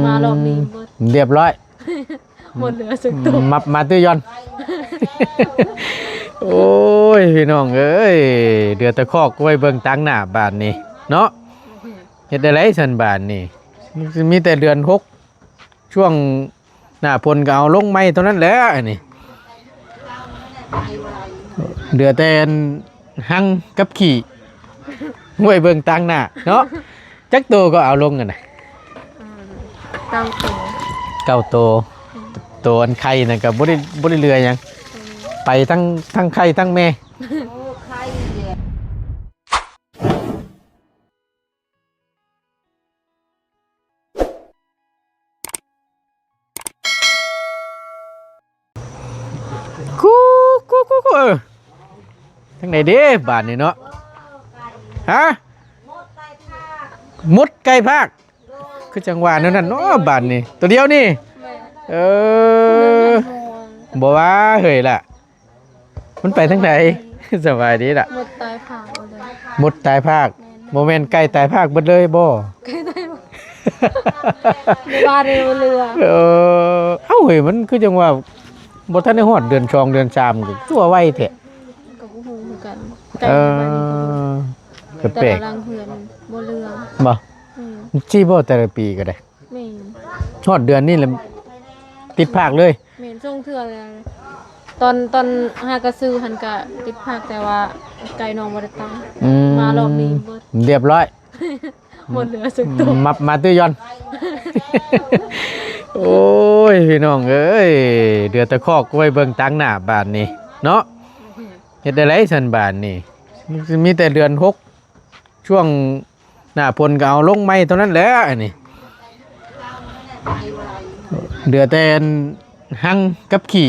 ມາລອບນີ້ເບິດ ຮຽບຮ້ອຍ ບໍ່ເຫຼືອສັກໂຕ ມາ ມາຕື້ຢອນ ໂອ້ຍ ພີ່ນ້ອງເອີຍ ເຫຼືອແຕ່ຄອກໄວ້ເບິ່ງຕາງໜ້າບາດນີ້ເນາະ ເຮັດໄດ້ໄດຊັ້ນບາດນີ້ ມີແຕ່ເດືອນຫົກ ຊ່ວງໜ້າຝົນກໍເອົາລົງໃໝ່ເທົ່ານັ້ນແຫຼະ ອັນນີ້ ເຫຼືອແຕ່ຫັ້ງກັບຂີ້ ໄວ້ເບິ່ງຕາງໜ້າເນາະ ຈັກໂຕກໍເອົາລົງຫັ້ນນະ ເກົ້າໂຕ ເກົ້າໂຕ ໂຕອັນໄຂ່ນັ້ນກໍບໍ່ໄດ້ ບໍ່ໄດ້ເຫຼືອຫຍັງ ໄປທັງ ທັງໄຂ່ທັງແມ່. ກູ ກູ ກູ ກູ ເອີ ທາງໃດເດ້ບາດນີ້ເນາະ ຮະ ມົດໄກ່ພາກ ຄືຈັ່ງວ່າແນວນັ້ນເນາະບາດນີ້ ໂຕດຽວນີ້ ເອີ ບໍ່ວ່າເຮີ້ຍລະ ມັນໄປທາງໃດ? ສະບາຍດີລະ ມົດຕາຍພາກເລີຍ ມົດຕາຍພາກ ແມ່ນ ບໍ່ແມ່ນໄກ່ຕາຍພາກເບິດເລີຍບໍ່? ໄກ່ຕາຍພາກ ບໍ່ວ່າເລີຍ ບໍ່ເຫຼືອ ເອີ ເອົ້າ ເຮີ້ຍ ມັນຄືຈັ່ງວ່າບໍ່ທັນໄດ້ຮອດເດືອນສອງເດືອນສາມ ກໍຄືວ່າໄວແທ້ ກໍບໍ່ຮູ້ຄືກັນ ເອີ ແຕ່ລະຫຼັງເຮືອນບໍ່ເຫຼືອ ບໍ່ ແມ່ນ ຊີ້ບໍ່ ແຕ່ລະປີກໍໄດ້ ແມ່ນ ຮອດເດືອນນີ້ລະຕິດພາກເລີຍ ແມ່ນ ຊ່ວງເທື່ອແລ້ວ ຕອນ ຕອນຫາກະຊື້ຫັ້ນກະຕິດພາກ ແຕ່ວ່າໄກ່ນ້ອງບໍ່ໄດ້ຕາຍ ອືມ ມາລອບນີ້ເບິດ ຮຽບຮ້ອຍ ບໍ່ເຫຼືອສັກໂຕ ມາ ມາຕື້ຢອນ ໂອ້ຍ ພີ່ນ້ອງເອີຍ ເຫຼືອແຕ່ຄອກໄວ້ເບິ່ງຕາງໜ້າບາດນີ້ເນາະ ເຮັດໄດ້ໄດຊັ້ນບາດນີ້ ມີແຕ່ເດືອນຫົກ ຊ່ວງໜ້າຝົນກໍເອົາລົງໃໝ່ເທົ່ານັ້ນແຫຼະ ອັນນີ້ ເຫຼືອແຕ່ຫັ້ງກັບຂີ້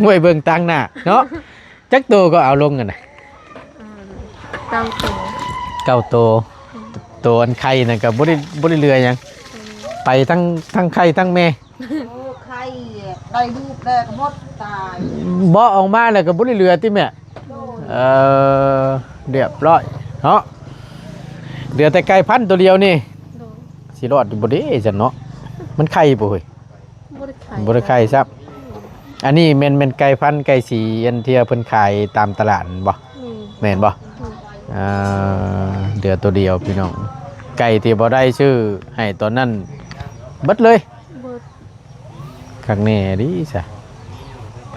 ໄວ້ເບິ່ງຕາງໜ້າເນາະ ຈັກໂຕກໍເອົາລົງຫັ້ນນະ ເກົ້າໂຕ ເກົ້າໂຕ ໂຕອັນໄຂ່ນັ້ນກໍບໍ່ໄດ້ ບໍ່ໄດ້ເຫຼືອຫຍັງ ໄປທັງ ທັງໄຂ່ທັງແມ່ ໂອ້ ໄຂ່ໄດ້ລູກແລ້ວກໍໝົດຕາຍ ເບາະອອກມາແລ້ວກໍບໍ່ໄດ້ເຫຼືອຕິແມ່ ໂດຍ ເອີ ຮຽບຮ້ອຍເນາະ ເຫຼືອແຕ່ໄກ່ພັນໂຕດຽວນີ້ ໂດຍ ຊິລອດຢູ່ບໍ່ເດ້ຊັ້ນເນາະ ມັນໄຂ່ບໍ່ເຮີ້ຍ? ບໍ່ໄດ້ໄຂ່ ບໍ່ໄດ້ໄຂ່ຊ້ຳ ອັນນີ້ແມ່ນ ແມ່ນໄກ່ພັນໄກ່ສີ ອັນທີ່ເພິ່ນຂາຍຕາມຕະຫຼາດແມ່ນບໍ່? ແມ່ນ ແມ່ນບໍ່? ແມ່ນ ອ່າ ເຫຼືອໂຕດຽວພີ່ນ້ອງ ໄກ່ທີ່ບໍ່ໄດ້ຊື້ໃຫ້ຕອນນັ້ນເບິດເລີຍ ເບິດ ຄັກແນ່ດີຊະ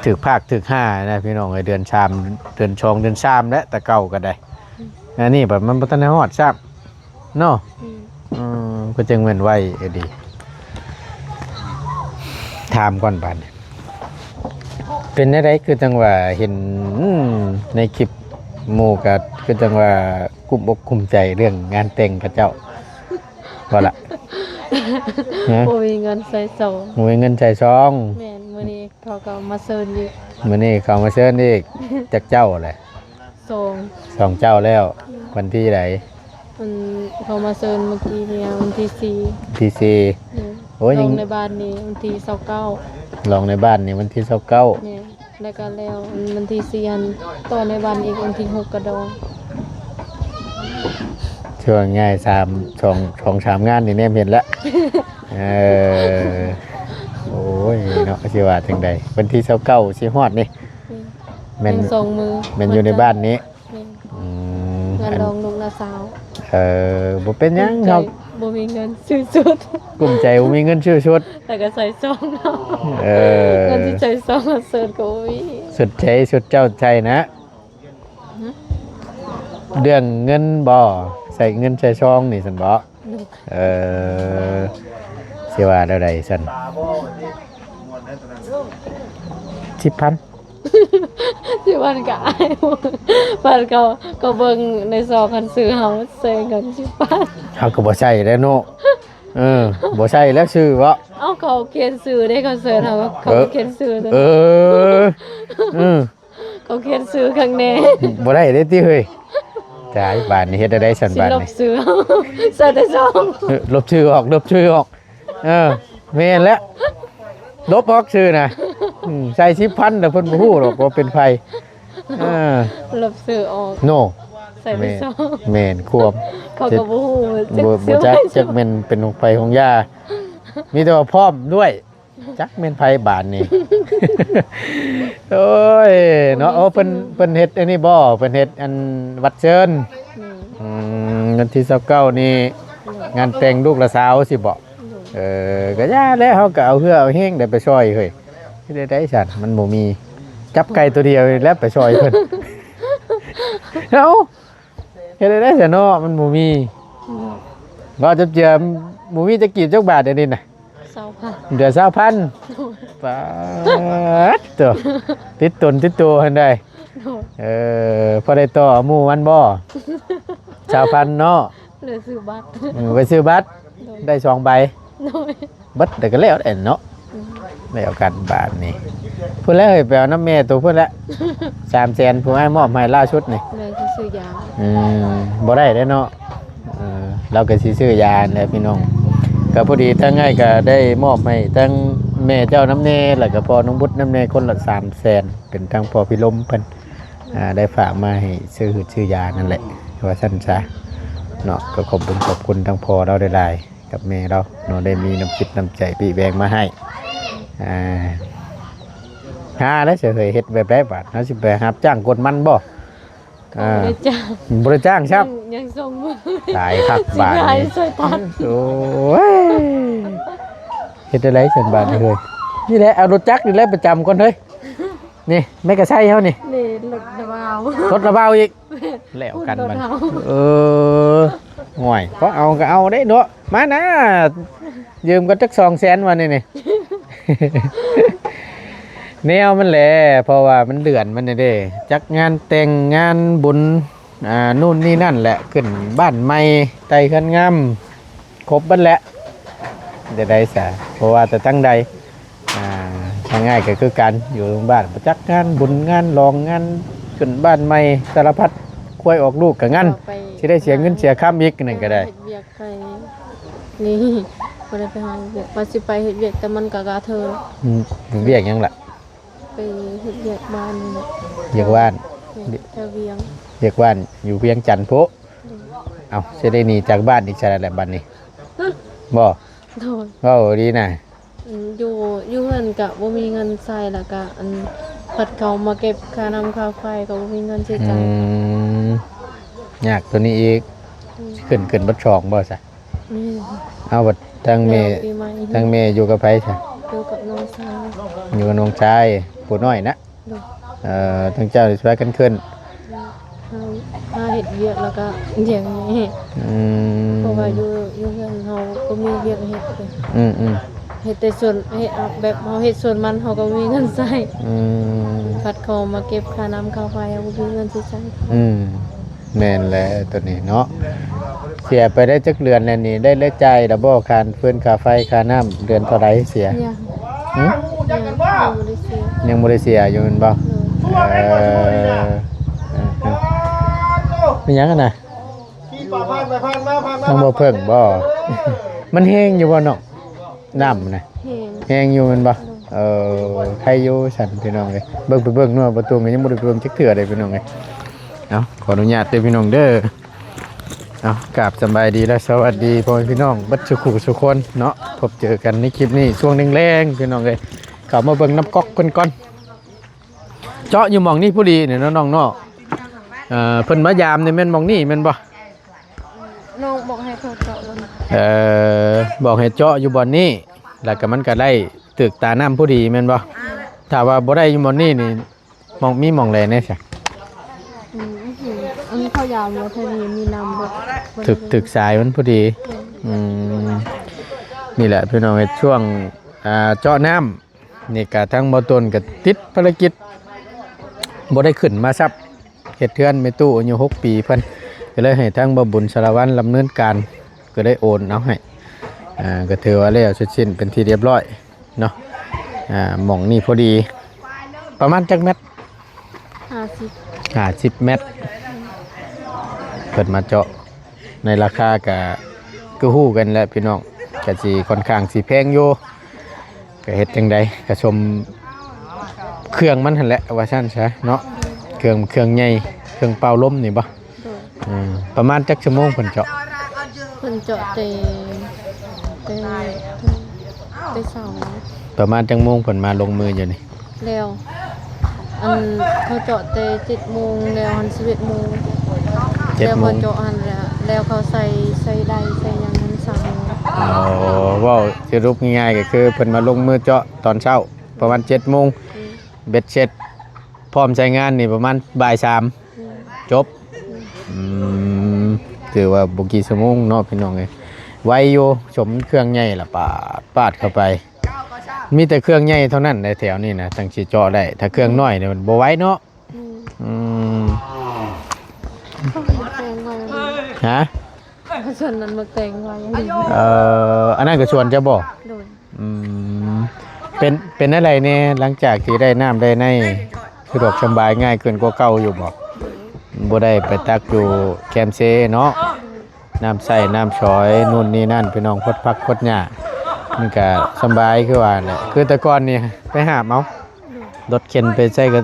ຖືກພາກຖືກຫ້ານະພີ່ນ້ອງເອີຍ ເດືອນສາມ ເດືອນສອງ ເດືອນສາມແຫຼະ ແຕ່ເກົ່າກໍໄດ້ ອັນນີ້ບັດມັນບໍ່ທັນໄດ້ຮອດຊ້ຳເນາະ ອືມ ເອີ ກໍຈັ່ງແມ່ນໄວເອີດີ ຖາມກ່ອນບາດນີ້ ເປັນແນວໃດ ຄືຈັ່ງວ່າເຫັນ ອືມ ໃນຄລິບໝູ່ກໍຄືຈັ່ງວ່າກຸ້ມອົກກຸ້ມໃຈເລື່ອງງານແຕ່ງເຂົາເຈົ້າ ບໍ່ລະ ຮະ ບໍ່ມີເງິນໃສ່ຊອງ ບໍ່ມີເງິນໃສ່ຊອງ ແມ່ນ ມື້ນີ້ເຂົາກໍມາເຊີນອີກ ມື້ນີ້ເຂົາມາເຊີນອີກ ຈັກເຈົ້າແຫຼະ? ສອງ ສອງເຈົ້າແລ້ວ ອືມ ວັນທີໃດ? ມັນເຂົາມາເຊີນມື້ກີ້ນີ້ ວັນທີສີ່ ວັນທີສີ່ ໂດຍ ໂອ້ຍ ລອງໃນບ້ານນີ້ວັນທີຊາວເກົ້າ ລອງໃນບ້ານນີ້ວັນທີຊາວເກົ້າ ແມ່ນ ແລ້ວກໍແລ້ວວັນທີສີ່ຫັ້ນ ຕໍ່ໃນບ້ານອີກວັນທີຫົກກໍດອງ ຄືວ່າງ່າຍ ສາມ ສອງ ສອງສາມງານນີ້ແນມເຫັນລະ ເອີ ໂອ້ຍເນາະ ຊິວ່າຈັ່ງໃດ ວັນທີຊາວເກົ້າຊິຮອດນີ້ ແມ່ນ ແມ່ນ ຍັງສອງມື້ ແມ່ນຢູ່ໃນບ້ານນີ້ ແມ່ນ ອືມ ງານດອງລູກນ້າສາວ ເອີ ບໍ່ເປັນຫຍັງ ເຮົາບໍ່ມີເງິນຊື້ຊຸດ ກຸ້ມໃຈບໍ່ມີເງິນຊື້ຊຸດ ແລ້ວກໍໃສ່ຊອງເນາະ ເອີ ເງິນຊິໃສ່ຊອງເຊີນກໍບໍ່ມີ ສຸດໃຈສຸດເຈົ້າໃຈນະ ເລື່ອງເງິນບໍ່ ໃສ່ເງິນໃສ່ຊອງນີ້ຊັ້ນບໍ່? ໂດຍ ເອີ ຊິວ່າແນວໃດຊັ້ນ ສິບພັນ ສິບພັນກໍອາຍ ເພິ່ນກໍ ກໍເບິ່ງໃນຊອງ ຄັນຊື້ເຮົາໃສ່ເງິນສິບພັນ ເຮົາກໍບໍ່ໃສ່ແລ້ວເນາະ ເອີ ບໍ່ໃສ່ແລ້ວຊື້ບໍ່? ເອົ້າ ເຂົາຂຽນຊື່ເດ້ ເຂົາເຊີນເຮົາ ເຂົາ ເອີ ຂຽນຊື່ ເອີ ເອີ ເຂົາຂຽນຊື່ຂ້າງແນ່ ບໍ່ໄດ້ເດ້ຕິເຮີ້ຍ ຕາຍ ບາດນີ້ເຮັດແນວໃດຊັ້ນບາດນີ້ ລົບຊື່ ໃສ່ແຕ່ຊອງ ເອີ ລົບຊື່ອອກ ລົບຊື່ອອກ ເອີ ແມ່ນແລ້ວ ລົບອອກຊື່ນະ ອືມ ໃສ່ສິບພັນ ແລ້ວເພິ່ນບໍ່ຮູ້ດອກວ່າເປັນໃຜ ເອີ ລົບຊື່ອອກ ໂນ ໃສ່ແຕ່ຊອງ ແມ່ນ ແມ່ນຄວາມ ເຂົາກໍບໍ່ຮູ້ ບໍ່ ບໍ່ຈັກ ຈັກແມ່ນເປັນຂອງໃຜຂອງຢາ ມີແຕ່ວ່າພ້ອມດ້ວຍ. ຈັກແມ່ນໃຜບາດນີ້. ໂອ້ຍເນາະ. ໂອ້ ເພິ່ນ ເພິ່ນເຮັດອັນນີ້ບໍ່? ເພິ່ນເຮັດອັນວັດເຊີນ. ອືມ ວັນທີຊາວເກົ້ານີ້ ໂດຍ ງານແຕ່ງລູກລະສາວຊິບໍ່? ໂດຍ ເອີ ກໍຢ່າແຫຼະ ເຮົາກໍເອົາເຫື່ອເອົາແຮງໄດ້ໄປຊ່ອຍເຮີ້ຍ. ເຮັດໄດ້ໃດຊັ້ນ ມັນບໍ່ມີ. ຈັບໄກ່ຕົວດຽວນີ້ແຫຼະໄປຊ່ອຍເພິ່ນ. ເອົ້າ ເຮັດໄດ້ໃດຊັ້ນເນາະ ມັນບໍ່ມີ. ໂດຍ ເວົ້າຈັບເຈືອ ບໍ່ມີຈັກກີບຈັກບາດດຽວນີ້ນະ? ຊາວພັນ. ເດືອນຊາວພັນ. ໂດຍ ປາດໂທ້ ຕິດຕົນຕິດໂຕຫັ້ນໃດ. ໂດຍ ເອີ ພໍໄດ້ຕໍ່ໝູ່ມັນບໍ່? ຊາວພັນເນາະ ເຫຼືອຊື້ບັດ. ເອີ ໄປຊື້ບັດ. ໂດຍ ໄດ້ສອງໃບ. ໂດຍ ເບິດແລ້ວກໍແລ້ວແຫຼະເນາະ. ອືມ ແລ້ວກັນບາດນີ້. ພຸ້ນແຫຼະເຮີ້ຍ ໄປເອົານຳແມ່ໂຕພຸ້ນແຫຼະ ສາມແສນ ຜູ້ອ້າຍມອບໃຫ້ລ່າສຸດນີ້. ແມ່ຊິຊື້ຢາ. ອືມ ບໍ່ໄດ້ເດ້ເນາະ. ເອີ ລາວກໍຊິຊື້ຢາຫັ້ນແຫຼະພີ່ນ້ອງ. ກໍພໍດີທາງອ້າຍກໍໄດ້ມອບໃຫ້ທັງແມ່ເຈົ້ານຳແດ່ ແລ້ວກໍພໍ່ນ້ອງບຸດນຳແດ່ ຄົນລະສາມແສນ ເປັນທາງພໍ່ພິລົມເພິ່ນ ອ່າ ໄດ້ຝາກມາໃຫ້ຊື້ຫືດຊື້ຢານັ້ນແຫຼະ ວ່າຊັ້ນຊະເນາະ. ກໍຂອບບຸນຂອບຄຸນທັງພໍ່ລາວຫຼາຍໆ ກັບແມ່ລາວເນາະ ໄດ້ມີນ້ຳຈິດນ້ຳໃຈປີ້ແບງມາໃຫ້. ອ່າ ຫາແລ້ວເຊີຍເຮີ້ຍ ເຮັດແບບໃດບາດ? ເຮົາຊິໄປຮັບຈ້າງກົນມັນບໍ່? ອ່າ ບໍ່ໄດ້ຈ້າງ ບໍ່ໄດ້ຈ້າງຊ້ຳ. ຍັງ ຍັງສົ່ງມື. ຕາຍຄັກບາດນີ້. ໂອ້ຍ ເຮັດຈັ່ງໃດຊັ້ນບາດນີ້ເຮີ້ຍ? ນີ້ແຫຼະ ເອົາລົດຈັກນີ້ແຫຼະໄປຈຳກ່ອນເຮີ້ຍ. ນີ້ແມ່ກະໄຊເຮົານີ້ ນີ້ລົດລະວາວ ລົດລະວາວອີກ. ແລ້ວກັນບັດ ເອີ ໂອ້ຍ ພໍເອົາກໍເອົາໄດ້ເນາະ. ມານະ ຢືມກັນຈັກສອງແສນວ່ານີ້ນີ້. ແນວມັນແຫຼະ ເພາະວ່າມັນເດືອນມັນນີ້ເດ້ ຈັກງານແຕ່ງງານບຸນ ອ່າ ນູ້ນນີ້ນັ້ນແຫຼະ ຂຶ້ນບ້ານໃໝ່ ໄຕ່ເຮືອນງາມ ຄົບເບິດແຫຼະ. ຈະໄດ້ສາ ບໍ່ວ່າແຕ່ທາງໃດ ອ່າ ທາງອ້າຍກໍຄືກັນ ຢູ່ໂຮງບານ ປະຈັກງານບຸນ ງານຫຼອງ ງານຂຶ້ນບ້ານໃໝ່ ສາລະພັດ ຄວາຍອອກລູກກໍງານ ຊິໄດ້ເສຍເງິນເສຍຄຳອີກ ນັ້ນກໍໄດ້. ເຮັດວຽກໄປ ນີ້ ບໍ່ໄດ້ໄປຫາເຮັດວຽກ ວ່າຊິໄປເຮັດວຽກ ແຕ່ມັນກໍກະເທີ. ອືມ ວຽກຫຍັງລະ? ໄປເຮັດວຽກບ້ານນີ້ແຫຼະ. ວຽກບ້ານ? ແມ່ນ ແຖວວຽງ. ວຽກບ້ານຢູ່ວຽງຈັນພຸ້ນ. ໂດຍ. ເອົ້າ ຊິໄດ້ໜີຈາກບ້ານອີກຊະແຫຼະບັດນີ້. ຮະ? ບໍ່? ໂດຍ. ເວົ້າດີນະ. ອືມ ຢູ່ ຢູ່ເຮືອນກະບໍ່ມີເງິນໃຊ້ ແລ້ວກະ ອັນ ພັດເຂົາມາເກັບຄ່ານ້ຳຄ່າໄຟ ກໍບໍ່ມີເງິນໃຊ້ຈ່າຍ. ອືມ ຍາກໂຕນີ້ອີກ. ອືມ ຂຶ້ນ ຂຶ້ນບັດສອງບໍ່ຊະ? ແມ່ນ. ເອົາ ບັດທາງແມ່ ແລ້ວປີໃໝ່ ທາງແມ່ຢູ່ກັບໃຜຊະ? ຢູ່ກັບນ້ອງຊາຍ. ຢູ່ກັບນ້ອງຊາຍ ຜູ້ນ້ອຍນະ? ໂດຍ. ເອີ ທາງເຈົ້າຊິພາກັນຂຶ້ນ ຫາ ຫາເຮັດວຽກ ແລ້ວກໍລ້ຽງແມ່. ອືມ ເພາະວ່າຢູ່ ຢູ່ເຮືອນເຮົາບໍ່ມີວຽກເຮັດເດ້. ອືມໆ ເຮັດແຕ່ສວນ ເຮັດ ແບບເຮົາເຮັດສວນມັນ ເຮົາກໍບໍ່ມີເງິນໃຊ້. ອືມ ພັດເຂົາມາເກັບຄ່ານ້ຳຄ່າໄຟ ເຮົາບໍ່ມີເງິນຊິໃຊ້. ອືມ ແມ່ນແຫຼະໂຕນີ້ເນາະ. ເສຍໄປໄດ້ຈັກເດືອນແລ້ວນີ້? ໄດ້ລາຍຈ່າຍແລ້ວບໍ່? ຄ່າເຟືນ ຄ່າໄຟ ຄ່ານ້ຳ ເດືອນເທົ່າໃດເສຍ? ຍັງ. ຫຶ? ຍັງ ຍັງບໍ່ໄດ້ເສຍ. ຍັງບໍ່ໄດ້ເສຍຢູ່ແມ່ນບໍ່? ໂດຍ. ເອີ ເອີ ເອີ ເປັນຫຍັງຫັ້ນນະ? ຂີ່ປາຜ່ານໄປຜ່ານມາ ຜ່ານມາ ຍັງບໍ່ເພິ່ງບໍ່? ມັນແຮງຢູ່ບໍ່ນ້ອງ? ນ້ຳນະ ແຮງ ແຮງຢູ່ແມ່ນບໍ່? ໂດຍ. ເອີ ໄຄຢູ່ຊັ້ນພີ່ນ້ອງເອີຍ. ເບິ່ງໄປເບິ່ງເນາະ ປະຕູກໍຍັງບໍ່ໄດ້ເບິ່ງຈັກເທື່ອເດ້ພີ່ນ້ອງເອີຍ. ເອົາ ຂໍອະນຸຍາດເດີພີ່ນ້ອງເດີ. ເອົາ ກາບສະບາຍດີ ແລະ ສະຫວັດດີພໍ່ແມ່ພີ່ນ້ອງເບິດສູ່ຄູ່ສູ່ຄົນເນາະ. ພົບເຈີກັນໃນຄລິບນີ້ຊ່ວງແລງໆ ພີ່ນ້ອງເອີຍ. ເຂົ້າມາເບິ່ງນ້ຳກັອກເພິ່ນກ່ອນ. ເຈາະຢູ່ໝ່ອງນີ້ພໍດີນີ້ເນາະນ້ອງເນາະ. ເອີ ເພິ່ນມາຢາມນີ້ແມ່ນໝ່ອງນີ້ແມ່ນບໍ່? ນ້ອງບອກໃຫ້ເຂົາເຈາະບ່ອນ ເອີ ບອກໃຫ້ເຈາະຢູ່ບ່ອນນີ້ ແລ້ວກໍມັນກໍໄດ້ຖືກຕານ້ຳພໍດີແມ່ນບໍ່? ຖ້າວ່າບໍ່ໄດ້ຢູ່ບ່ອນນີ້ນີ້ ໝ່ອງ ມີໝ່ອງໃດແດ່ຊະ? ອືມ ອັນເຂົາຢາມວ່າແຖວນີ້ມີນ້ຳບໍ່? ຖືກ ຖືກສາຍມັນພໍດີ. ອືມ ນີ້ແຫຼະພີ່ນ້ອງເອີຍ ຊ່ວງ ອ່າ ເຈາະນ້ຳ ນີ້ກະທາງບ່າວຕົ້ນກະຕິດພາລະກິດ ບໍ່ໄດ້ຂຶ້ນມາຊັບ ເຮັດເຮືອນແມ່ຕູ້ອາຍຸຫົກປີ ເພິ່ນກໍເລີຍໃຫ້ທາງບ່າວບຸນສາລະວັນດຳເນີນການ ກໍໄດ້ໂອນເອົາໃຫ້. ອ່າ ກໍຖືວ່າແລ້ວເສັດສິ້ນເປັນທີ່ລຽບຮ້ອຍເນາະ. ອ່າ ໝ່ອງນີ້ພໍດີ ປະມານຈັກແມັດ? ຫ້າສິບ ຫ້າສິບແມັດ ເພິ່ນມາເຈາະ. ໃນລາຄາກະຄືຮູ້ກັນແຫຼະພີ່ນ້ອງ ກະຊິຂ້ອນຂ້າງຊິແພງຢູ່. ກະເຮັດຈັ່ງໃດກະຊົມເຄື່ອງມັນຫັ້ນແຫຼະ ວ່າຊັ້ນຊະເນາະ. ເຄື່ອງ ເຄື່ອງໃຫຍ່ ເຄື່ອງເປົ່າລົມນີ້ບໍ່? ໂດຍ. ອືມ ປະມານຈັກຊົ່ວໂມງເພິ່ນເຈາະ? ເພິ່ນເຈາະແຕ່ ແຕ່ ແຕ່ເຊົ້າ. ປະມານຈັກໂມງເພິ່ນມາລົງມືຢູ່ນີ້? ແລ້ວ ອັນ ເຂົາເຈາະແຕ່ເຈັດໂມງ ແລ້ວຫັ້ນສິບເອັດໂມງ. ເຈັດໂມງ ແລ້ວເຂົາເຈາະຫັ້ນ ແລ້ວ ແລ້ວເຂົາໃສ່ ໃສ່ໄດ ໃສ່ຫຍັງຫັ້ນສາມໂມງ. ອໍ ເວົ້າສະຫຼຸບງ່າຍໆ ກໍຄືເພິ່ນມາລົງມືເຈາະຕອນເຊົ້າປະມານເຈັດໂມງ. ອືມ ເບັດເສັດພ້ອມໃຊ້ງານນີ້ປະມານບ່າຍສາມ. ອືມ ຈົບ. ອືມ ອືມ ຖືວ່າບໍ່ກີ່ຊົ່ວໂມງເນາະພີ່ນ້ອງເອີຍ ໄວຢູ່. ສົມເຄື່ອງໃຫຍ່ລະ ປາດ ປາດເຂົ້າໄປ. ມີແຕ່ເຄື່ອງໃຫຍ່ເທົ່ານັ້ນໃນແຖວນີ້ນະ ຈັ່ງຊິເຈາະໄດ້. ຖ້າເຄື່ອງນ້ອຍນີ້ມັນບໍ່ໄວເນາະ. ອືມ ອືມ ເຂົາມັກແຕ່ງໄວ້. ຮະ? ສວນນັ້ນມັກແຕ່ງໄວ້. ເອີ ອັນນັ້ນກໍສວນເຈົ້າບໍ່? ໂດຍ. ອືມ ເປັນ ເປັນແນວໃດແດ່ ຫຼັງຈາກທີ່ໄດ້ນ້ຳໄດ້ໃນ ສະດວກສະບາຍງ່າຍຂຶ້ນກວ່າເກົ່າຢູ່ບໍ່? ບໍ່ໄດ້ໄປຕັກຢູ່ແຄມເຊເນາະ. ນ້ຳໃຊ້ນ້ຳສອຍ ນູ່ນນີ້ນັ້ນ ພີ່ນ້ອງ ຄົດຜັກຄົດຫຍ້າ ມັນກະສະບາຍຄືວ່າແຫຼະ. ຄືແຕ່ກ່ອນນີ້ໄປຫາບເອົາ ລົດເຂັນໄປໃສ່ກະ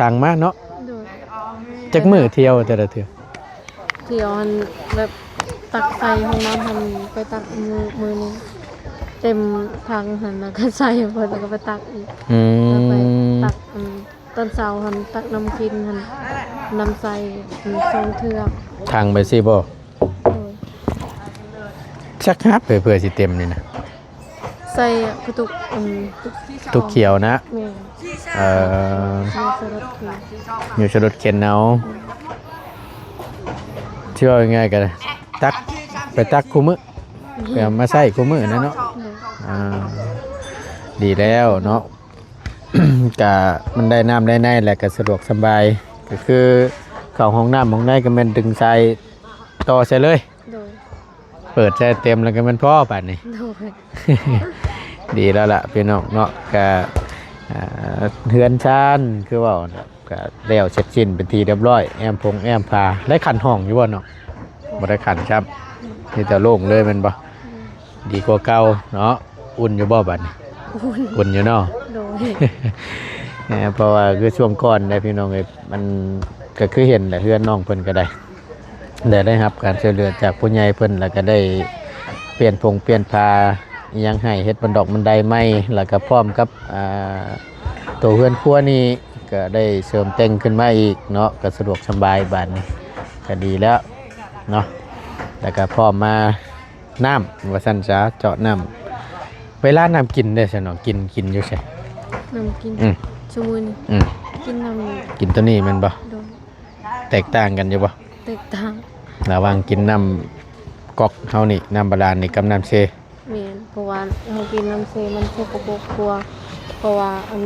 ຖັງມາເນາະ. ໂດຍ. ຈັກມື້ທ່ຽວແຕ່ລະເທື່ອ? ທ່ຽວຫັ້ນ ແບບ ຕັກໃສ່ຫ້ອງນ້ຳຫັ້ນ ໄປຕັກມື້ ມື້ໜຶ່ງ ເຕັມຖັງຫັ້ນ ແລ້ວກໍໃສ່ເບິດ ແລ້ວກໍໄປຕັກອີກ. ອືມ ແລ້ວໄປຕັກ ອັນ ຕອນເຊົ້າຫັ້ນ ຕັກນ້ຳກິນຫັ້ນ ນ້ຳໃສ່ ອັນ ສອງເທື່ອ. ຖັງໄປຊີ້ບໍ່? ໂດຍ. ຈັກຫາບເພື່ອ ເພື່ອຊິເຕັມນີ້ນະ? ໃສ່ກະຕຸກ ອັນ ຕຸກຂຽວນະ? ແມ່ນ. ເອີ ຢູ່ໃສ່ລົດເຂັນ ຢູ່ໃສ່ລົດເຂັນເອົາ. ອືມ ຊິເວົ້າງ່າຍໆ ກໍຕັກ ໄປຕັກຄູ່ມື້ ອືມ ໄປເອົາມາໃຊ້ຄູ່ມື້ນັ້ນເນາະ. ໂດຍ. ອ່າ ດີແລ້ວເນາະ ກະມັນໄດ້ນ້ຳໄດ້ໃນ ແລ້ວກະສະດວກສະບາຍ ກໍຄືເຂົ້າຫ້ອງນ້ຳຫ້ອງໃນກໍແມ່ນດຶງສາຍຕໍ່ໃສ່ເລີຍ. ໂດຍ. ເປີດໃສ່ເຕັມແລ້ວກໍແມ່ນພໍບາດນີ້. ໂດຍ. ດີແລ້ວລະພີ່ນ້ອງເນາະ ກະ ອ່າ ເຮືອນຊານຄືເວົ້ານະ ກະແລ້ວເສັດສິ້ນເປັນທີ່ຮຽບຮ້ອຍ ແອ້ມພົງແອ້ມຜາ. ໄດ້ຂັນຫ້ອງຢູ່ບໍ່ນ້ອງ? ບໍ່ໄດ້ຂັນຊ້ຳ ອືມ ມີແຕ່ໂລ່ງເລີຍແມ່ນບໍ່? ອືມ ດີກວ່າເກົ່າເນາະ. ອຸ່ນຢູ່ບໍ່ບາດນີ້? ອຸ່ນ ອຸ່ນຢູ່ເນາະ. ໂດຍ. ເອີ ເພາະວ່າຄືຊ່ວງກ່ອນໄດ໋ພີ່ນ້ອງເອີຍ ມັນກໍຄືເຫັນແຫຼະ ເຮືອນນ້ອງເພິ່ນກໍໄດ້ ໄດ້ ໄດ້ຮັບການຊ່ວຍເຫຼືອຈາກຜູ້ໃຫຍ່ເພິ່ນ ແລ້ວກໍໄດ້ປ່ຽນຜົງປ່ຽນຜ້າອີ່ຫຍັງໃຫ້ ເຮັດບັນດອກບັນໄດໃໝ່ ແລ້ວກໍພ້ອມກັບ ອ່າ ໂຕເຮືອນຄົວນີ້ກໍໄດ້ເສີມແຕ່ງຂຶ້ນມາອີກເນາະ ກໍສະດວກສະບາຍບາດນີ້ ກໍດີແລ້ວເນາະ ແລ້ວກໍພ້ອມມາ ນ້ຳວ່າຊັ້ນຊະ ເຈາະນ້ຳ. ເວລານ້ຳກິນເດ້ຊັ້ນເນາະ ກິນ ກິນຢູ່ໃສ? ນ້ຳກິນ ອືມ ຊຸມື້ນີ້ ອືມ ກິນນ້ຳ ກິນໂຕນີ້ແມ່ນບໍ່? ໂດຍ. ແຕກຕ່າງກັນຢູ່ບໍ່? ແຕກຕ່າງ ລະຫວ່າງກິນນ້ຳກັອກເຮົານີ້ ນ້ຳບາດານນີ້ ກັບນ້ຳເຊ? ແມ່ນ ເພາະວ່າເຮົາກິນນ້ຳເຊມັນສົກກະປົກກວ່າ ເພາະວ່າ ອັນ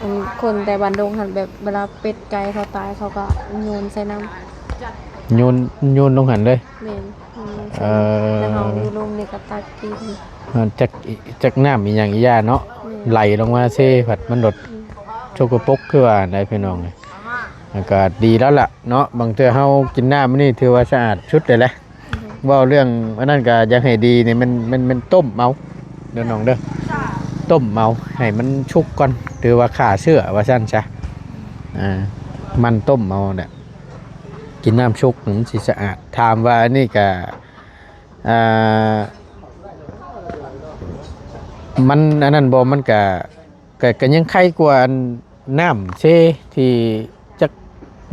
ອັນ ຄົນແຕ່ບ້ານດົງຫັ້ນ ແບບເວລາເປັດໄກ່ເຂົາຕາຍ ເຂົາກໍໂຍນໃສ່ນ້ຳ ໂຍນ ໂຍນລົງຫັ້ນເລີຍ? ແມ່ນ. ອືມ ເອີ ແລ້ວເຮົາຢູ່ລຸ່ມນີ້ກໍຕັກກິນ ເອີ ຈັກ ຈັກນ້ຳອີ່ຫຍັງອີ່ຢ່າເນາະ ແມ່ນ ໄຫຼລົງມາເຊ ພັດມັນລົດ ອືມ ສົກກະປົກຄືວ່າໄດ໋ພີ່ນ້ອງ. ອືມ ອາກາດດີແລ້ວລະເນາະ ບາງເທື່ອເຮົາກິນນ້ຳນີ້ຖືວ່າສະອາດສຸດເລີຍແຫຼະ. ອືມ ເວົ້າເລື່ອງອັນນັ້ນກໍຢາກໃຫ້ດີນີ້ ແມ່ນ ແມ່ນ ແມ່ນຕົ້ມເອົາເດີນ້ອງເດີ ຕົ້ມເອົາໃຫ້ມັນສຸກກ່ອນ ຖືວ່າຂ້າເຊື້ອວ່າຊັ້ນຊະ. ອ່າ ມັນຕົ້ມເອົາແຫຼະ ກິນນ້ຳສຸກມັນຊິສະອາດ. ຖາມວ່າອັນນີ້ກະ ອ່າ ມັນອັນນັ້ນບໍ່ ມັນກະ ກະ ກະຍັງໄຄກວ່າອັນນ້ຳເຊທີ່ຈັກ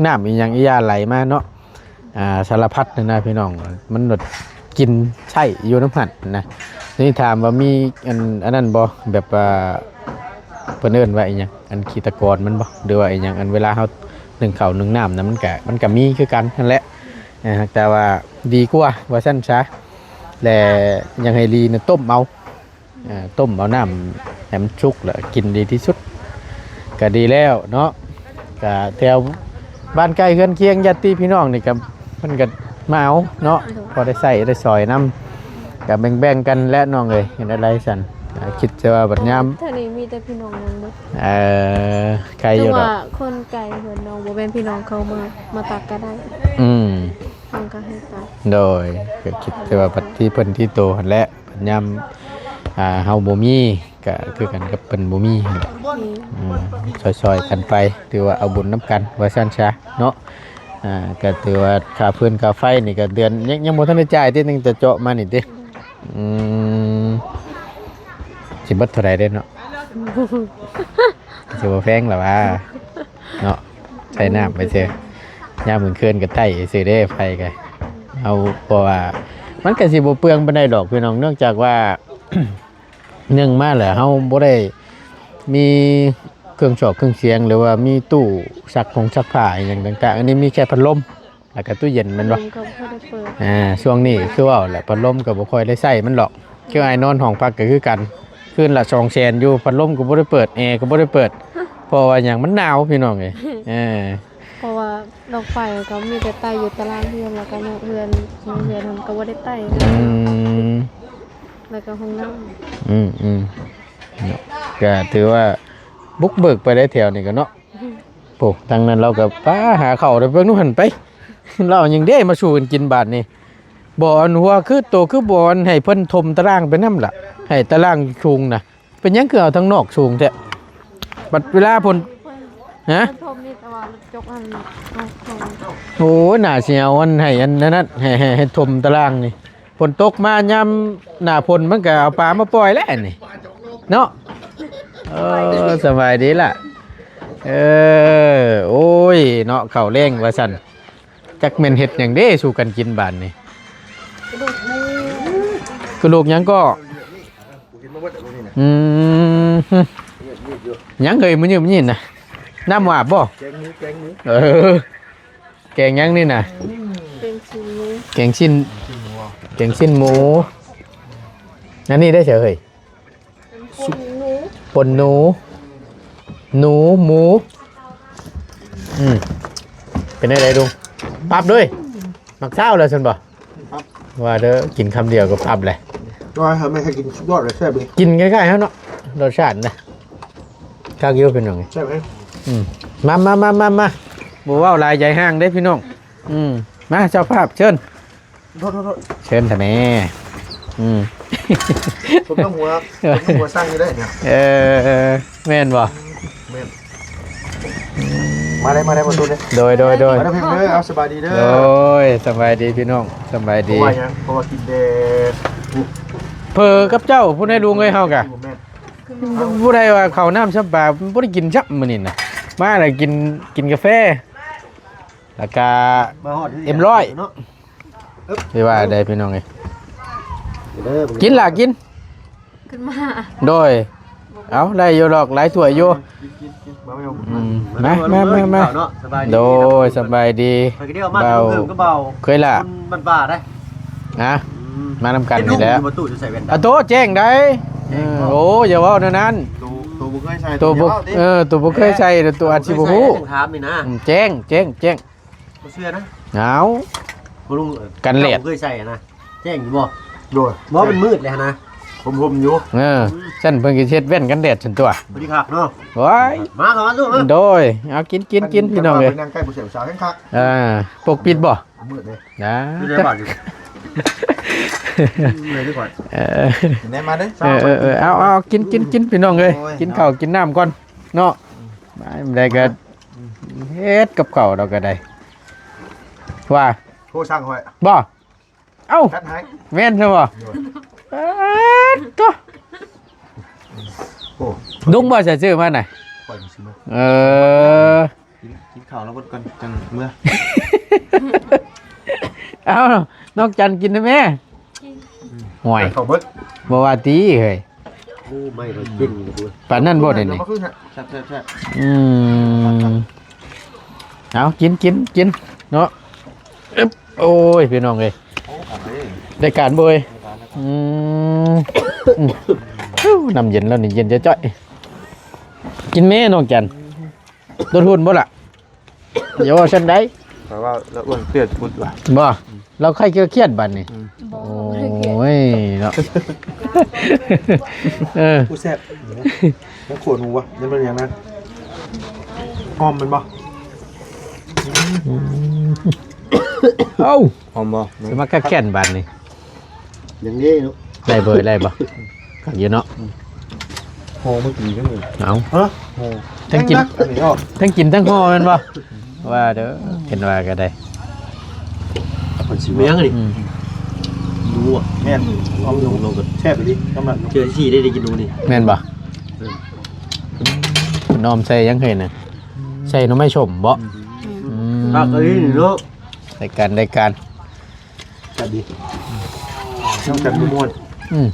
ນ້ຳອີ່ຫຍັງອີ່ຢ່າໄຫຼມາເນາະ ອ່າ ສາລະພັດນັ້ນນະພີ່ນ້ອງ ມັນແບບກິນໃຊ້ຢູ່ນຳຫັ້ນນະ. ນີ້ຖາມວ່າມີອັນ ອັນນັ້ນບໍ່ ແບບວ່າ ເພິ່ນເອີ້ນວ່າອີ່ຫຍັງ ອັນຂີ້ຕະກອນມັນບໍ່ ຫຼືວ່າອີ່ຫຍັງ ອັນເວລາເຮົາໜຶ້ງເຂົ້າໜຶ້ງນ້ຳນະ ມັນກະ ມັນກະມີຄືກັນຫັ້ນແຫຼະ ແຕ່ວ່າດີກວ່າວ່າຊັ້ນຊະ ແລະ ຍັງໃຫ້ລີນະຕົ້ມເອົາ ເອີ ຕົ້ມເອົານ້ຳໃຫ້ມັນສຸກ ແລ້ວກິນດີທີ່ສຸດ ກະດີແລ້ວເນາະ. ກະແຖວບ້ານໃກ້ເຮືອນຄຽງ ຍາດຕິພີ່ນ້ອງນີ້ກະ ເພິ່ນກະມາເອົາເນາະ ໂດຍ ພໍໄດ້ໃຊ້ໄດ້ສອຍນຳ ກະແບ່ງໆກັນແຫຼະນ້ອງເອີຍ. ເຮັດແນວໃດຊັ້ນ ຄິດແຕ່ວ່າບັດຍາມ ເທື່ອນີ້ມີແຕ່ພີ່ນ້ອງນ້ອງເບິດ. ເອີ ໄກຢູ່ດອກ ແຕ່ວ່າຄົນໄກເຮືອນນ້ອງ ບໍ່ແມ່ນພີ່ນ້ອງເຂົາມາ ມາຕັກກະໄດ້. ອືມ ນ້ອງກະໃຫ້ຕັກ. ໂດຍ ກະຄິດແຕ່ວ່າບັດທີ່ເພິ່ນທີ່ໂຕຫັ້ນແຫຼະ. ຍາມ ອ່າ ເຮົາບໍ່ມີ ກະຄືກັນກັບເພິ່ນບໍ່ມີຫັ້ນແຫຼະ. ອືມ ອືມ ຊ່ອຍໆກັນໄປ ຖືວ່າເອົາບຸນນຳກັນວ່າຊັ້ນຊະເນາະ. ອ່າ ກະຖືວ່າຄ່າຟືນຄ່າໄຟນີ້ກະເດືອນ ຍັງ ຍັງບໍ່ທັນໄດ້ຈ່າຍຕິ ຕັ້ງແຕ່ເຈາະມານີ້ຕິ. ອືມ ອືມ ຊິເບິດເທົ່າໃດເດ້ເນາະ ຊິບໍ່ແພງລະຫວາເນາະ ໃສ່ນ້ຳໄປເທື່ອ ຍາມກາງຄືນກໍໄຕ້ຊື່ເດ້ ໄຟກໍເອົາ ເພາະວ່າມັນກໍຊິບໍ່ເປືອງປານໃດດອກພີ່ນ້ອງ ເນື່ອງຈາກວ່າ ໜຶ່ງມາແລ້ວເຮົາບໍ່ໄດ້ມີເຄື່ອງຊອກເຄື່ອງສຽງ ຫຼືວ່າມີຕູ້ຊັກຜົງຊັກຜ້າອີ່ຫຍັງຕ່າງໆ ອັນນີ້ມີແຄ່ພັດລົມ ແລ້ວກໍຕູ້ເຢັນແມ່ນບໍ່? ພັດລົມກໍບໍ່ຄ່ອຍໄດ້ເປີດ ອ່າ ຊ່ວງນີ້ຄືເວົ້າແຫຼະ ພັດລົມກໍບໍ່ຄ່ອຍໄດ້ໃຊ້ມັນດອກ ຄືອ້າຍນອນຫ້ອງພັກກໍຄືກັນ ຄືນລະສອງແສນຢູ່ ພັດລົມກໍບໍ່ໄດ້ເປີດ ແອກໍບໍ່ໄດ້ເປີດ ເພາະວ່າຫຍັງ ມັນໜາວພີ່ນ້ອງເອີຍ ເອີ ເພາະວ່າດອກໄຟກໍມີແຕ່ໄຕ້ຢູ່ຕາລາງເຮືອນ ແລ້ວກໍນອກເຮືອນ ນອກເຮືອນຫັ້ນກໍບໍ່ໄດ້ໄຕ້ ອືມ ແລ້ວກໍຫ້ອງນ້ຳ ອືມໆ ເນາະ ກໍຖືວ່າບຸກເບີກໄປໄດ້ແຖວນີ້ກໍເນາະ ໂອ້ ທາງນັ້ນລາວກໍໄປຫາເຂົ້າເດີ ເບິ່ງດູຫັ້ນໄປ ລາວເອົາຫຍັງເດ້ມາສູ່ກັນກິນບາດນີ້ ບໍ່ອັນຫົວຄືໂຕ ຄືບໍ່ອັນໃຫ້ເພິ່ນຖົມຕາລາງໄປນຳລະ ໃຫ້ຕາລາງສູງນະ ເປັນຫຍັງຄືເອົາທາງນອກສູງແທ້ ບັດເວລາເພິ່ນ ຮະ ເພິ່ນຖົມນີ້ ແຕ່ວ່າລົດຈົກຫັ້ນ ໂອ້ຍ ໜ້າຊິເອົາອັນໃຫ້ອັນນັ້ນ ໃຫ້ ໃຫ້ ໃຫ້ຖົມຕາລາງນີ້ ຝົນຕົກມາຍາມໜ້າຝົນ ມັນກໍເອົາປາມາປ່ອຍແລ້ວນີ້ເນາະ ເອີ ສະບາຍດີລະ ເອີ ໂອ້ຍ ເນາະ ເຂົ້າແລງວ່າຊັ້ນ ຈັກແມ່ນເຮັດຫຍັງເດ້ສູ່ກັນກິນບາດນີ້ ກະດູກໝູ ກະດູກຫຍັງກໍ ອືມ ຫຍັງເອີຍ ມື້ນີ້ນະ ນ້ຳຫວາບບໍ່? ແກງໝູ ແກງໝູ ເອີ ແກງຫຍັງນີ້ນະ? ແກງຊີ້ນໝູ ແກງຊີ້ນ ແກງຊີ້ນໝູ ອັນນີ້ໄດ້ໃສເຮີ້ຍ? ປົນໜູ ປົນໜູ ໜູ ໝູ ອືມ ເປັນແນວໃດລຸງ? ປັບເລີຍ ໝາກຊາວແລ້ວຊັ້ນບໍ່? ປັບ ວ່າເດີ ກິນຄຳດຽວກໍປັບແຫຼະ ວ່າໃຫ້ແມ່ໃຫ້ກິນສຸດຍອດເລີຍ ແຊບເລີຍ ກິນຄ້າຍໆເຮົາເນາະ ລົດຊາດນະ ຄັກຢູ່ພີ່ນ້ອງ ແຊບເລີຍ ອືມ ມາໆໆໆ ບໍ່ເວົ້າຫຼາຍໃຈຮ້າງເດ້ພີ່ນ້ອງ ອືມ ມາເຈົ້າພາບເຊີນ ໂທດໆໆ ເຊີນທະແມ ອືມ ສົມນ້ຳຫົວ ສົມນ້ຳຫົວສ້າງຢູ່ໄດ້ເນຍ ເອີ ແມ່ນບໍ່? ແມ່ນ ມາໄດ້ ມາໄດ້ ມາຕູ້ເດ້ ໂດຍ ໂດຍ ໂດຍ ມາເດີ ເພິ່ນເດີ ເອົາ ສະບາຍດີເດີ ໂດຍ ສະບາຍດີພີ່ນ້ອງ ສະບາຍດີ ເພາະວ່າຫຍັງ? ເພາະວ່າກິນແຕ່ ເຜີກັບເຈົ້າ ຜູ້ໃດລຸງເອີຍ ເຮົາກະ ແມ່ນ ຜູ້ໃດວ່າເຂົ້ານ້ຳຊຳປາ ບໍ່ໄດ້ກິນຊ້ຳມື້ນີ້ນະ ມາແລ້ວກິນ ກິນກາແຟ ແລ້ວກະ ມາຮອດ ເອັມຮ້ອຍ ເນາະ ຊິວ່າໄດ້ພີ່ນ້ອງເອີຍ ເດີ ກິນລະກິນ ຂຶ້ນມາ ໂດຍ ເອົາ ໄດ້ຢູ່ດອກ ຫຼາຍຖ້ວຍຢູ່ ກິນໆໆ ມາ ອືມ ມາ ມາ ມາ ມາ ເນາະ ສະບາຍດີ ໂດຍ ສະບາຍດີ ຂ້ອຍກໍໄດ້ອອກມາ ເບົາ ເທິງກັບເບົາ ເຄີຍລະ ມັນບ້າໄດ໋ ຮະ ອືມ ມານຳກັນນີ້ແຫຼະ ປະຕູຈະໃສ່ແວ່ນດຳ ອາ ໂຕ ແຈ້ງໄດ໋ ອືມ ໂອ້ ຢ່າເວົ້າແນວນັ້ນ ໂຕ ໂຕບໍ່ເຄີຍໃສ່ ໂຕບໍ່ ໂຕດຽວເອົາຕິ ເອີ ໂຕບໍ່ເຄີຍໃສ່ ໂຕອາດຊິບໍ່ຮູ້ ໂຕບໍ່ເຄີຍໃສ່ ຕ້ອງຖາມນີ້ນະ ອືມ ແຈ້ງ ແຈ້ງ ແຈ້ງ ບໍ່ເຊື່ອນະ ເອົາ ບໍ່ລຸງເອີຍ ກັນແດດ ເຈົ້າບໍ່ເຄີຍໃສ່ນະ ແຈ້ງຢູ່ບໍ່? ໂດຍ ບໍ່ ມັນມືດແລ້ວນະ ຫົ່ມໆຢູ່ ເອີ ຊັ້ນເພິ່ນກໍເຮັດແວ່ນກັນແດດຊັ້ນຕົວະ ບໍ່ໄດ້ຄັກເນາະ ໂອ້ຍ ມາເຂົ້າມາລູກ ໂດຍ ເອົາ ກິນ ກິນ ກິນ ພີ່ນ້ອງເອີຍ ນັ່ງໃກ້ຜູ້ສາວແຮງຄັກ ເອີ ປົກປິດບໍ່? ມືດເດ້ ນະ ຢູ່ໃນບ້ານຢູ່ ເມື່ອຍຄືກັນ ເອີ ກິນໄດ້ມາເດ້ ເອີ ເອີ ເອີ ເອົາ ເອົາ ກິນ ກິນ ກິນ ພີ່ນ້ອງເອີຍ ໂອ້ຍ ກິນເຂົ້າກິນນ້ຳກ່ອນເນາະ ອືມ ມາໄດ້ກໍ ອືມ ເຮັດກັບເຂົ້າດອກກໍໄດ້ ວ່າ ໂທສັ່ງຂ້ອຍ ບໍ່? ເອົ້າ ຈັດໃຫ້ ແມ່ນຊະບໍ່? ໂດຍ ເອີ ໂທ້ ລຸງບໍ່ໃສ່ຊື້ມານະ? ຂ້ອຍຊິມາ ເອີ ກິນ ກິນເຂົ້າແລ້ວກ່ອນ ຈັ່ງເມືອ ເອົ້າ ນ້ອງຈັນກິນນະແມ່ ກິນ ໂອ້ຍ ເຂົ້າເບິດ ບໍ່ວ່າຕິເຮີ້ຍ ໂອ້ ໄມ້ກໍເກັ່ງຢູ່ ປານນັ້ນບໍ່ໄດ້ນີ້ ແຊບໆໆ ອືມ ເອົາ ກິນ ກິນ ກິນເນາະ ອຶບ ໂອ້ຍ ພີ່ນ້ອງເອີຍ ໂອ້ ຂອງເດ້ ໄດ້ການບໍ່ເອີຍ ໄດ້ການ ອືມ ອືມ ນ້ຳເຢັນແລ້ວນີ້ ເຢັນຈ້ອຍໆ ກິນແມ່ນ້ອງຈັນ ລົດຮຸ່ນບໍ່ລະ? ຢ່າເວົ້າຊັ້ນໃດ ແປວ່າລາວອ້ວນເຕ້ຍພຸ້ນວ່າ ບໍ່ ລາວໄຄເຄີຍຄຽດບັດນີ້ ອືມ ບໍ່ ໂອ້ຍເນາະ ເອີ ຜູ້ແຊບ ຍັງຂວດຫູບໍ່? ຍັງເປັນຫຍັງນະ? ຫອມແມ່ນບໍ່? ອືມ ເອົ້າ ຫອມບໍ່? ຊິມາຄັກແຄ້ນບາດນີ້ ຍັງເດ້ເນາະ ໄດ້ບໍ່ ໄດ້ບໍ່? ຄັກຢູ່ເນາະ ອືມ ຫໍ່ມື້ກີ້ກໍມີ ເອົ້າ ຮະ ຫໍ່ ທັງກິນ ອັນນີ້ອອກ ທັງກິນທັງຫໍ່ແມ່ນບໍ່? ວ່າເດີ ເຫັນວ່າກໍໄດ້ ມັນຊິມີຫຍັງນີ້ ອືມ ໝູ ລວກ ແມ່ນ ອອມໜູ ລວກກໍແຊບອີ່ຫຼີ ຍອມຮັບຢູ່ ເທື່ອທີສີ່ໄດ້ ໄດ້ກິນໜູນີ້ ແມ່ນບໍ່? ເອີ ນ້ອມໃສ່ຫຍັງເຮີຍນະ? ໃສ່ໜໍ່ໄມ້ສົ້ມບໍ່? ອືມ ອືມ ຄັກອີ່ຫຼີເນາະ ໄດ້ການ ໄດ້ການ ແຊບດີ ນ້ອງຈັນມ່ວນ ອືມ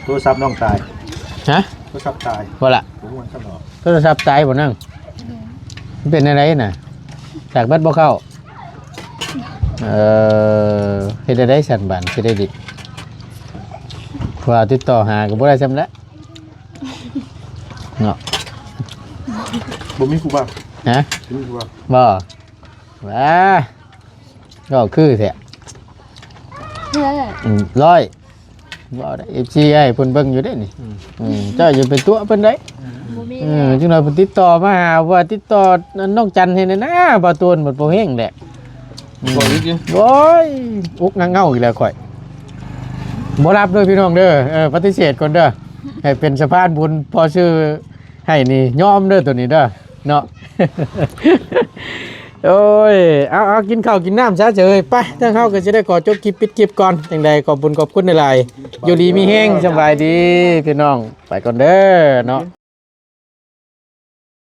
ໂທລະສັບນ້ອງຕາຍ ຮະ? ໂທລະສັບຕາຍ ບໍ່ລະ? ບໍ່ມ່ວນຊ້ຳດອກ ໂທລະສັບຕາຍບໍ່ນາງ? ມັນເປັນແນວໃດນະ? ສາກແບັດບໍ່ເຂົ້າ? ເອີ ເຮັດແນວໃດຊັ້ນບາດຊິໄດ້ດິດ? ເພາະວ່າຕິດຕໍ່ຫາກໍບໍ່ໄດ້ຊ້ຳແຫຼະ ເນາະ ບໍ່ມີຜູ້ເວົ້າ ຮະ? ບໍ່ມີຜູ້ເວົ້າ ບໍ່? ວ້າ ເວົ້າຄືແທ້ ເອີ ອືມ ຮ້ອຍ ເວົ້າໄດ້ ເອັຟຊີ ໃຫ້ເພິ່ນເບິ່ງຢູ່ເດ້ນີ້ ອືມ ອືມ ເຈົ້າຢ່າໄປຕົວະເພິ່ນໄດ໋ ບໍ່ມີ ເອີ ແລ້ວ ຈັ່ງໃດເພິ່ນຕິດຕໍ່ມາຫາ ວ່າຕິດຕໍ່ນ້ອງຈັນໃຫ້ແດ່ນະ ບ່າວໂຕນບັດບໍ່ແຮງແຫຼະ ອືມ ບໍ່ອີກຢູ່ ໂອ້ຍ ອຸກງະເງົາອີກແລ້ວຂ້ອຍ ບໍ່ຮັບເດີພີ່ນ້ອງເດີ ເອີ ປະຕິເສດກ່ອນເດີ ໃຫ້ເປັນສະພານບຸນພໍຊື່ ໃຫ້ນີ້ຍອມເດີໂຕນີ້ເດີເນາະ ໂອ້ຍ ເອົາ ເອົາ ກິນເຂົ້າກິນນ້ຳຊະເຊີຍ ໄປ ທາງເຮົາກໍຈະໄດ້ຂໍຈົບຄລິບ ປິດຄລິບກ່ອນ ຈັ່ງໃດຂອບບຸນຂອບຄຸນຫຼາຍໆ ຢູ່ດີມີແຮງ ສະບາຍດີພີ່ນ້ອງ ໄປກ່ອນເດີເນາະ.